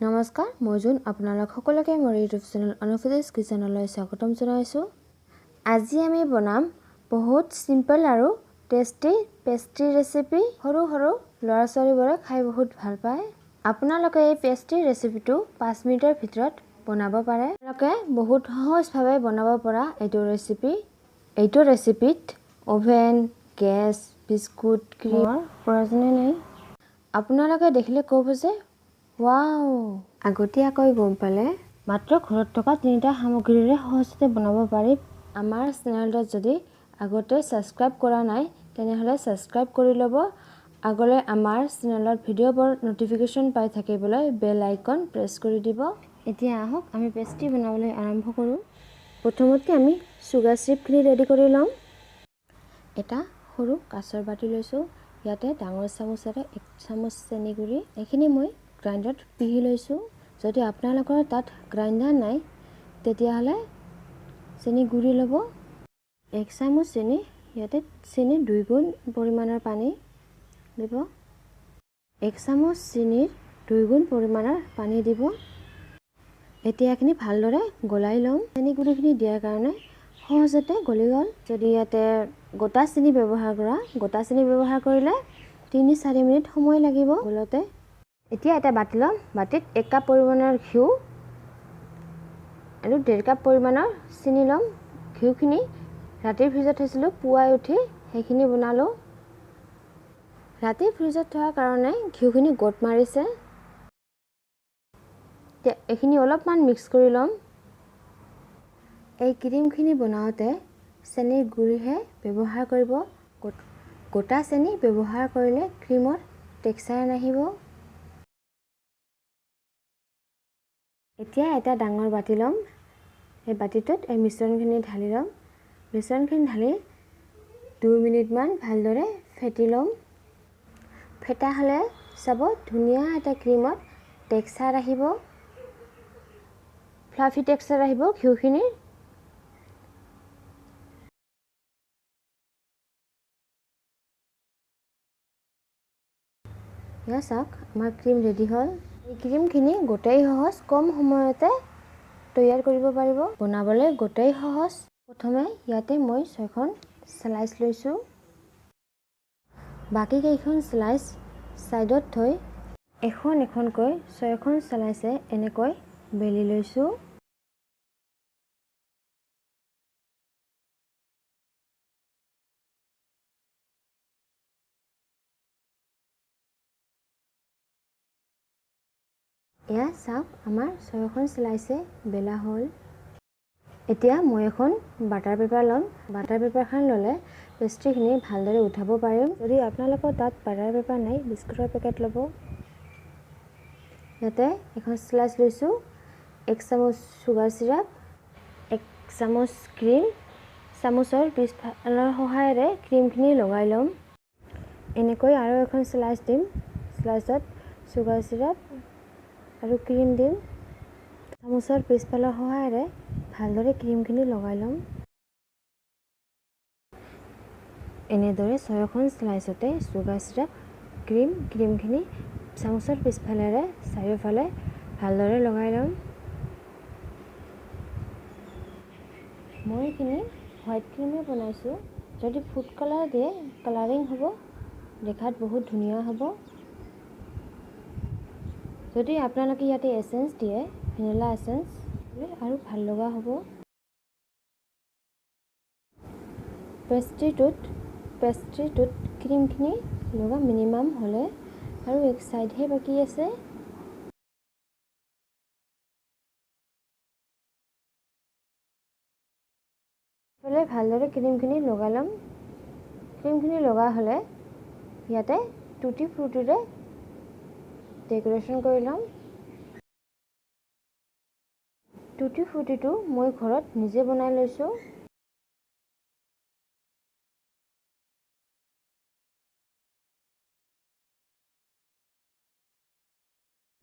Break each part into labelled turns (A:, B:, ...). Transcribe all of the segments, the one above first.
A: নমস্কাৰ, মই জোন আপোনালোক সকলোকে মোৰ ইউটিউব চেনেল অনুফিজ কিচেনলৈ স্বাগতম জনাইছোঁ। আজি আমি বনাম বহুত চিম্পল আৰু টেষ্টি পেষ্ট্ৰি ৰেচিপি। সৰু সৰু ল'ৰা ছোৱালীবোৰে খাই বহুত ভাল পায়। আপোনালোকে এই পেষ্ট্ৰি ৰেচিপিটো 5 মিনিটৰ ভিতৰত বনাব পাৰে। আপোনালোকে বহুত সহজভাৱে বনাব পৰা এইটো ৰেচিপি। এইটো ৰেচিপিত অ'ভেন, গেছ, বিস্কুট, ক্ৰীমৰ প্ৰয়োজনেই নাই। আপোনালোকে দেখিলে ক'ব যে ৱাও! আগতীয়াকৈ গম পালে মাত্ৰ ঘৰত থকা তিনিটা সামগ্ৰীৰে সহজতে বনাব পাৰি। আমাৰ চেনেলটোত যদি আগতে ছাবস্ক্ৰাইব কৰা নাই, তেনেহ'লে ছাবস্ক্ৰাইব কৰি ল'ব। আগলৈ আমাৰ চেনেলত ভিডিঅ'বোৰ ন'টিফিকেশ্যন পাই থাকিবলৈ বেল আইকন প্ৰেছ কৰি দিব। এতিয়া আহক আমি পেষ্ট্ৰি বনাবলৈ আৰম্ভ কৰোঁ। প্ৰথমতে আমি চুগাৰ চিৰাপখিনি ৰেডি কৰি ল'ম। এটা সৰু কাঁচৰ বাতি লৈছোঁ। ইয়াতে ডাঙৰ চামুচেৰে 1 চামুচ চেনি গুড়ি, এইখিনি মই গ্ৰাইণ্ডাৰত পিহি লৈছোঁ। যদি আপোনালোকৰ তাত গ্ৰাইণ্ডাৰ নাই, তেতিয়াহ'লে চেনি গুড়ি ল'ব। 1 চামুচ চেনি, ইয়াতে চেনি 2 গুণ পৰিমাণৰ পানী দিব। 1 চামুচ চেনিৰ 2 গুণ পৰিমাণৰ পানী দিব। এতিয়া এইখিনি ভালদৰে গলাই ল'ম। চেনি গুড়িখিনি দিয়াৰ কাৰণে সহজতে গলি গ'ল। যদি ইয়াতে গোটা চেনি ব্যৱহাৰ কৰা, গোটা চেনি ব্যৱহাৰ কৰিলে 3-4 মিনিট সময় লাগিব গলতে। এতিয়া এটা বাতি ল'ম। বাতিত 1 কাপ পৰিমাণৰ ঘিউ আৰু 1.5 কাপ পৰিমাণৰ চেনি ল'ম। ঘিউখিনি ৰাতিৰ ফ্ৰিজত থৈছিলোঁ, পুৱাই উঠি সেইখিনি বনালোঁ। ৰাতি ফ্ৰিজত থোৱাৰ কাৰণে ঘিউখিনি গোট মাৰিছে। এতিয়া এইখিনি অলপমান মিক্স কৰি ল'ম। এই ক্ৰীমখিনি বনাওঁতে চেনিৰ গুড়িহে ব্যৱহাৰ কৰিব। গোটা চেনি ব্যৱহাৰ কৰিলে ক্ৰীমৰ টেক্সাৰ নাহিব। এতিয়া এটা ডাঙৰ বাতি ল'ম। এই বাতিটোত এই মিশ্ৰণখিনি ঢালি ল'ম। মিশ্ৰণখিনি ঢালি 2 মিনিটমান ভালদৰে ফেটি ল'ম। ফেটা হ'লে চাব ধুনীয়া এটা ক্ৰীমত টেক্সাৰ আহিব, ফ্লাফি টেক্সাৰ আহিব ঘিউখিনিৰ। এয়া চাওক, আমাৰ ক্ৰীম ৰেডি হ'ল। এই ক্ৰীমখিনি গোটেই সহজ, কম সময়তে তৈয়াৰ কৰিব পাৰিব। বনাবলৈ গোটেই সহজ। প্ৰথমে ইয়াতে মই 6খন শ্লাইচ লৈছোঁ। বাকী কেইখন শ্লাইচ ছাইডত থৈ এখন এখনকৈ 6খন শ্লাইচে এনেকৈ বেলি লৈছোঁ। এয়া চাওক, আমাৰ 6খন শ্লাইচে বেলা হ'ল। এতিয়া মই এখন বাটাৰ পেপাৰ ল'ম। বাটাৰ পেপাৰখন ল'লে পেষ্ট্ৰিখিনি ভালদৰে উঠাব পাৰিম। যদি আপোনালোকৰ তাত বাটাৰ পেপাৰ নাই, বিস্কুটৰ পেকেট ল'ব। ইয়াতে এখন শ্লাইচ লৈছোঁ, 1 চামুচ চুগাৰ চিৰাপ, 1 চামুচ ক্ৰীম। চামুচৰ পিছফালৰ সহায়েৰে ক্ৰীমখিনি লগাই ল'ম। এনেকৈ আৰু এখন শ্লাইচ দিম। শ্লাইচত চুগাৰ চিৰাপ আৰু ক্ৰীম দিম। চামুচৰ পিছফালৰ সহায়েৰে ভালদৰে ক্ৰীমখিনি লগাই ল'ম। এনেদৰে 6খন শ্লাইচতে চুগাৰ চিৰাপ, ক্ৰীমখিনি চামুচৰ পিছফালেৰে চাৰিওফালে ভালদৰে লগাই ল'ম। মই এইখিনি হোৱাইট ক্ৰীমে বনাইছোঁ। যদি ফুড কালাৰ দিয়ে, কালাৰিং হ'ব, দেখাত বহুত ধুনীয়া হ'ব। যদি আপোনালোকে ইয়াতে এচেঞ্চ দিয়ে, ভেনিলা এচেঞ্চ, আৰু ভাল লগা হ'ব। পেষ্ট্ৰিটোত ক্ৰীমখিনি লগা মিনিমাম হ'লে আৰু এক ছাইডহে বাকী আছে। এইফালে ভালদৰে ক্ৰীমখিনি লগাই ল'ম। ক্ৰীমখিনি লগা হ'লে ইয়াতে টুটি ফ্ৰুটিৰে ডেক'ৰেশ্যন কৰি ল'ম। টুটি ফ্ৰুটিটো মই ঘৰত নিজে বনাই লৈছোঁ।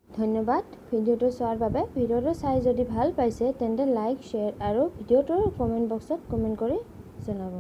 A: ধন্যবাদ ভিডিঅ'টো চোৱাৰ বাবে। ভিডিঅ'টো চাই যদি ভাল পাইছে তেন্তে লাইক, শ্বেয়াৰ আৰু ভিডিঅ'টোৰ কমেণ্ট বক্সত কমেণ্ট কৰি জনাব।